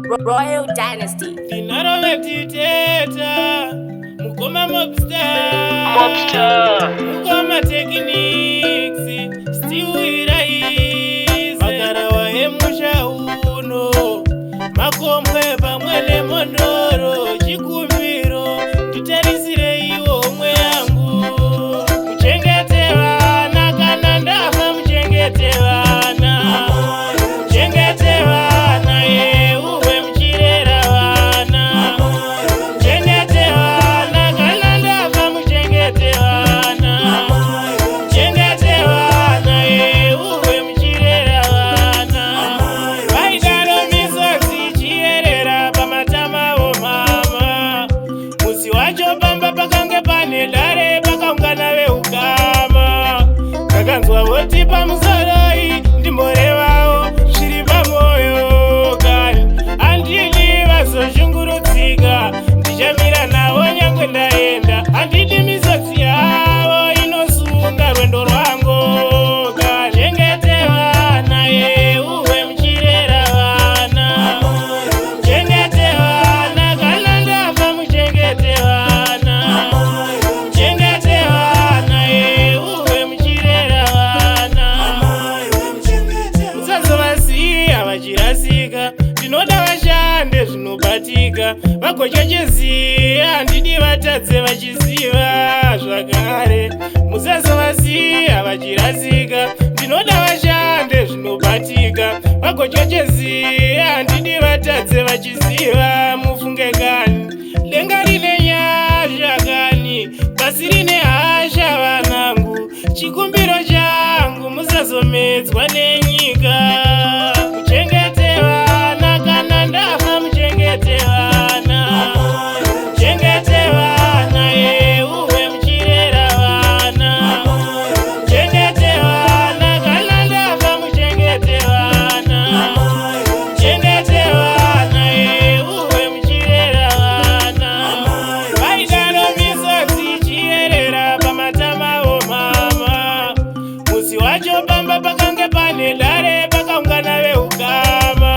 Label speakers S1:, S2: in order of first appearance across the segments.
S1: Royal Dynasty.
S2: Ndinarove titeta mukoma Mobstar.
S3: Mobstar.
S2: Mukoma Techniques still makarawa emusha uno, makombwe pamwe nemondoro. Chikumbiro, nditarisire homwe yangu, muchengete vana kana ndafa, muchengete vana, muchengete vana, yeuwe muchirera vana, muchengete vana kana ndafa, muchengete vana, muchengete vana, yeuwe muchirera vana. Vaidaro misodzi ichiyerera pamatama mama. Musi wacho pamba pakange pane dare, pakaungana veukama. Kakanzwa voti pamusoroi, ndimborevawo zviri pamwoyo kani, handidi vazoshungurudzika, ndichamira navo nyangwe ndaenda, handidi misodzi yavo inosunga rwendo rwangu kani. Chengete vana, yeuwe muchirera vana, muchengete vana kana ndafa, muchengete vana, muchengete vana, yeuwe muchirera vana, musazovasiya vachirasika, ndinoda vashande zvinobatika, vagochecheziya, handidi vatadze vachiziva zvakare. Musazovasiya vachirasika, ndinoda vashande zvinobatika, vagochecheziya, handidi vatadze vachiziva. Mufunge kani, denga rine nyasha kani, pasi rine hasha. Vanangu, chikumbiro changu, musazomedzwa nenyika. Muchengete vana kana ndafa, muchengete vana, muchengete vana, yeuwe muchirera vana, muchengete vana kana ndafa, muchengete vana, muchengete vana, yeuwe muchirera vana. Vaidaro misodzi ichiyerera pamatama mama. Musi wacho pamba pakange pane dare, pakaungana veukama.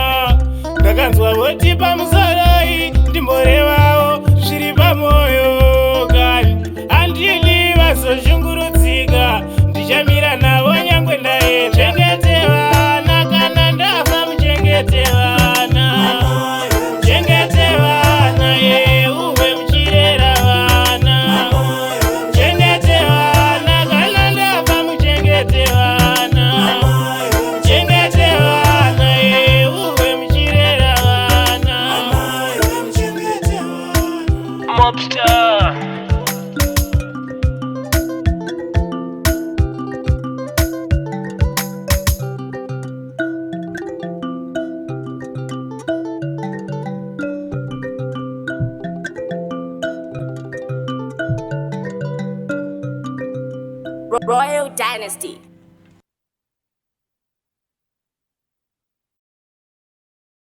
S2: Ndakanzwa voti pamusoroi, ndimborevawo zviri pamwoyo kani, handidi vazoshungurudzika, ndichamira navo nyangwe ndaenda. Chengete vana kana ndafa, muchengete vana, muchengete vana, yeuwe muchirera vana, muchengete vana kana ndafa, muchengete vana, muchengete vana, yeuwe muchirera vana.
S3: Mobstar.
S1: Royal Dynasty.